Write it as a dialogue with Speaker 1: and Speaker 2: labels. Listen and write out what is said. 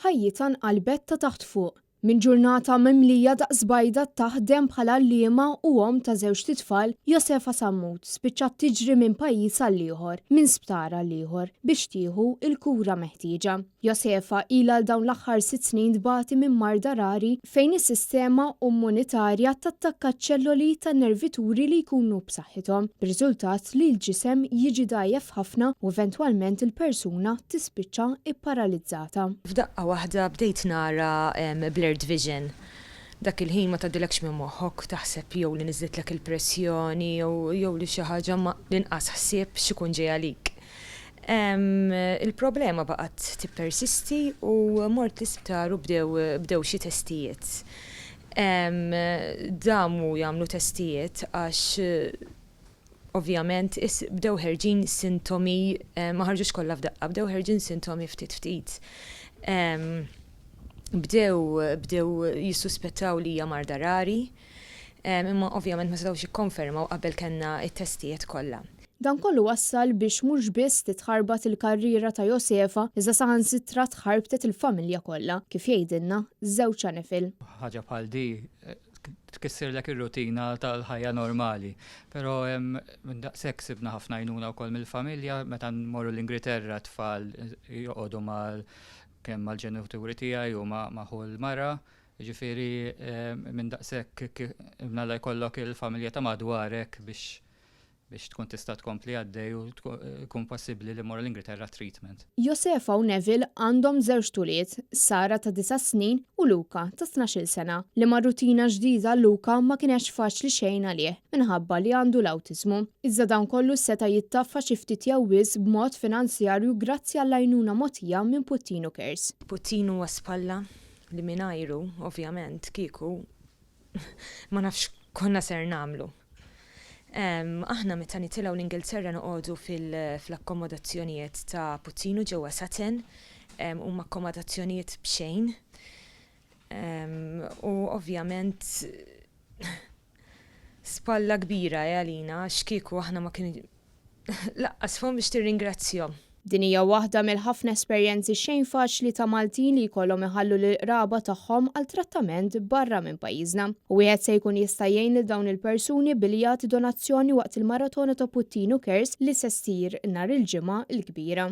Speaker 1: Ħajjitha nqalbet ta' taħt fuq. Minn ġurnata mimlija daqs bajda taħdem bħala għalliema u omm ta' żewġt itfal, Josefa Sammut spiċċat tiġri minn pajjiż għall-ieħor, minn sptar għall-ieħor, biex tieħu l-kura meħtieġa. Josefa ilha għal dawn l-aħħar sitt snin tbati minn marda rari fejn is-sistema ummunitarja tattakka ċ-ċelloli tan-nervituri li jkunu b'saħħithom, b'riżultat li l-ġisem jiġi dgħajjef ħafna u eventwalment il-persuna tispiċċa pparalizzata.
Speaker 2: F'daqqa waħda bdejt nara blurred vision. Dak il-ħin ma tgħaddilekx minn moħħok, taħseb jew li niżlitlek il-pressjoni jew li xi ħaġa imma l-inqas ħsieb x'ikun ġej għalik. Il-problema baqgħet tippersisti u mort l-isptar u bdew bdew xi testijiet. Damu jagħmlu testijiet għax ovvjament bdew ħerġin sintomi, ma ħarġux kollha f'daqqa, bdew ħerġin sintomi ftit ftit. Bdew bdew jissuspettaw li hija marda rari, imma ovvjament ma setgħux jikkonfermaw qabel kellna t-testijiet kollha.
Speaker 1: Dan kollu wassal biex mhux biss titħarbat il-karriera ta' Josefa iżda saħansitra tħarbtet il-familja kollha, kif jgħidilna żewġha Neville.
Speaker 3: Ħaġa bħal di tkissirlek ir-rutina tal-ħajja normali. Però minn daqshekk sibna ħafna għajnuna wkoll mill-familja meta nmorru l-Ingilterra t-tfal joqogħdu mal kemm mal-ġenituri tiegħi u ma' ħu l-mara. Jiġifieri minn daqshekk imnalla jkollok il-familja ta' madwarek biex biex tkun tista' tkompli għaddej u jkun possibbli li mmorru l-Ingilterra treatment.
Speaker 1: Josefa u Neville għandhom żewġt ulied, Sara ta' disa' snin u Luca ta' tnax-il sena, liema rutina ġdida għal Luca ma kinetx faċli xejn għalih minħabba li għandu l-awtiżmu. Iżda dan kollu seta' jittaffa xi ftit jew wisq b'mod finanzjarju grazzi għall-għajnuna mogħtija minn Puttinu Cares.
Speaker 2: Puttinu huwa spalla li mingħajru, ovvjament, kieku ma nafx konna ser nagħmlu. Aħna meta nitilgħu l-Ingilterra noqogħdu fl-akkomodazzjonijiet ta' Puttinu ġewwa Sutton, huma akkomodazzjonijiet b'xejn. U ovvjament spalla kbira eh, għalina għax kieku aħna ma kien Laqqas fomm biex tirringrazzjhom.
Speaker 1: Din hija waħda mill-ħafna esperjenzi xejn faċli ta' Maltin li jkollhom iħallu lill-qraba tagħhom għal trattament barra minn pajjiżna. U wieħed se jkun jista' jgħin lil dawn il-persuni billi jagħti donazzjoni waqt il-Maratona ta' Puttinu Cares li se ssir nhar il-Ġimgħa l-Kbira.